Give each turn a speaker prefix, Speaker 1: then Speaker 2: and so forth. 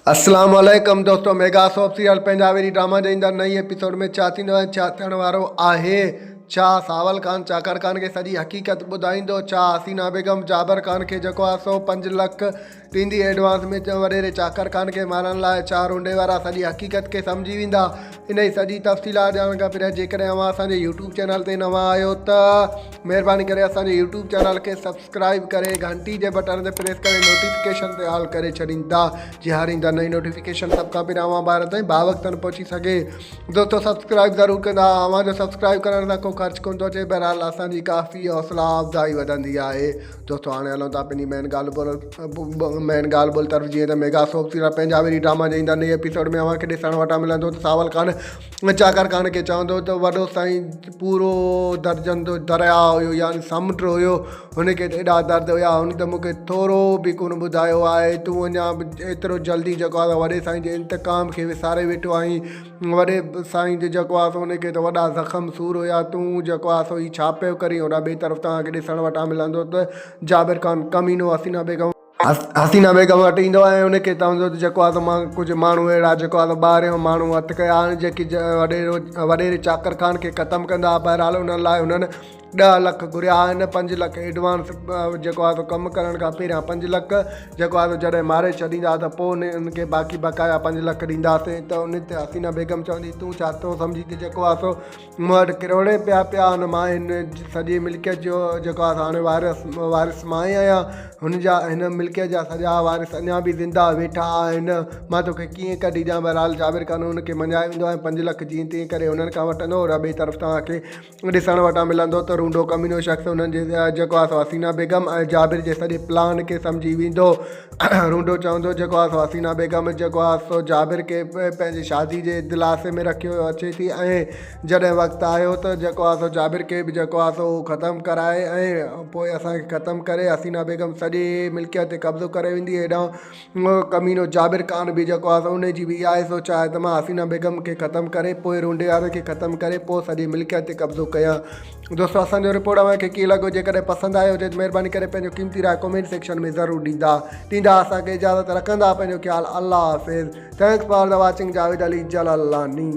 Speaker 1: اسلام عليڪم دوستو ميگا سوپ سيريل پنهنجا ويري ڊراما جي ايندڙ نئين ايپيسوڊ ۾ ڇا ٿيندو ۽ ڇا ٿيڻ وارو آهي ڇا ساول خان چاڪر خان کي سڄي حقيقت ٻڌائيندو ڇا حسينا بيگم جابر خان کي جيڪو آهي سو پنج لک ڏيندي ايڊوانس ۾ وڏيري چاڪر خان کي مارڻ لاء ڇا رونڊي وارا سڄي حقيقت کي سمجهي ويندا انهي سڄي تفصيلات ڄاڻڻ کان پهريان جيڪڏهن اوهان اسان جي يوٽيوب چينل تي نوان آهيو ته مهرباني ڪري اسان جي يوٽيوب چينل کي سبسڪرائيب ڪري گهنٽي جي بٽڻ تي پريس ڪري نوٽيفڪيشن تي آل ڪري ڇڏيندا جي هر ايندڙ نئين نوٽيفڪيشن سڀ کان پهريان اوهان ڀائرن تائين باوقتن پهچي سگهي دوستو سبسڪرائيب ضرور ڪندا اوهان جو سبسڪرائيب ڪرڻ سان ڪو خرچ ڪونه ٿو اچي بهرحال اسان جي ڪافي حوصلا افزائي وڌندي آهي دوستو هاڻي هلون ٿا پنهنجي مين ڳالهه ٻولهه مين ڳالهه ٻولهه طرف جيئن ته ميگا سوپ سيريل پنهنجا وري ڊراما جي ايندڙ نئين ايپيسوڊ ۾ اوهان کي ڏسڻ وٽان ملندو ته ساول خان چاڪر خان کي چوندو ته وڏو سائين پورو درجن جو درياء هيو يعني سمنڊ هيو هن کي ته ايڏا درد هيا هن ته مون کي ٿورو به ڪونه ٻڌايو آهي تون اڃا به ايترو جلدي جيڪو آهي وڏي سائين جي انتقام کي وساري ويٺو آهين وڏي سائين جو جيڪو آهي سو هن کي ته وڏا زخم سور هيا تون جيڪو آهي سو هي ڇا پيو ڪرين هوڏانهن ٻئي طرف توهان کي ڏسڻ وٽان ملندو ته جابر خان ڪمينو حسينه بيگم حسينه بيگم وٽ ايندو آهي ۽ ان کي چوندو ته جيڪو آهي سو مان ڪجهه ماڻهو اهڙا جيڪو آهي سو ٻاهريون ماڻهو هٿ ڪيا آهن جيڪي وڏيرو وڏيري چاڪر خان کي ختم ڪندا بهرحال انهن لاء انهن ڏهه لک گهريا آهن پنج لک ايڊوانس جيڪو آهي سو ڪم ڪرڻ کان پهريان پنج لک جيڪو آهي سو جڏهن ماري ڇڏيندا ته پوء انهن کي باقي بقايا پنج لک ڏينداسين ته ان تي حسينه بيگم چوندي تون ڇا ٿو سمجهين ته جيڪو آهي سو مون وٽ ڪروڙين پيا پيا آهن مان هن سڄي ملڪيت جو جيڪو آهي هاڻي وارث وارث مان ئي آهيان هن جا هن ملڪيت جا سڄا وارث اڃا به زنده ويٺا آهن مان توکي ڪيئن ڪڍي ڏيان بهرحال جابر خان هن کي مڃائي ويندو آهي پنج لک جيئن تيئن ڪري هنن کان وٺندو اور ٻئي طرف توهان کي ڏسڻ وٽان ملندو ته رونڊو ڪمينو شخص انهن جي جيڪو آهي سو حسينه بيگم ۽ جابر جي سڄي پلان کي سمجهي ويندو رونڊو چوندو جيڪو آهي سو حسينه بيگم جيڪو آهي سو جابر کي پنهنجي شادي جي دلاسي ۾ رکيو اچي ٿي ۽ جڏهن وقت آيو ته جيڪو آهي سو جابر کي به جيڪو آهي سو ختم ڪرائي ۽ پوء اسان کي ختم ڪري حسينه بيگم سڄي ملڪيت تي قبضو ڪري ويندي هيڏانهن ڪمينو جابر خان به جيڪو آهي سو ان جي به اها ئي سوچ آهي ته مان حسينه بيگم کي ختم ڪري پوء رونڊي واري کي ختم ڪري پوء سڄي ملڪيت تي قبضو ڪيان. دوستو اسان جو رپورٽ اوهان کي ڪيئن لڳو جيڪڏهن پسند آيو هجي ته مهرباني ڪري پنهنجو قيمتي راء ڪمينٽ سيڪشن ۾ ضرور ڏيندا ڏيندا اسان کي اجازت رکندا پنهنجو خيال الله حافظ thanks for the watching Javed Ali Jalalani.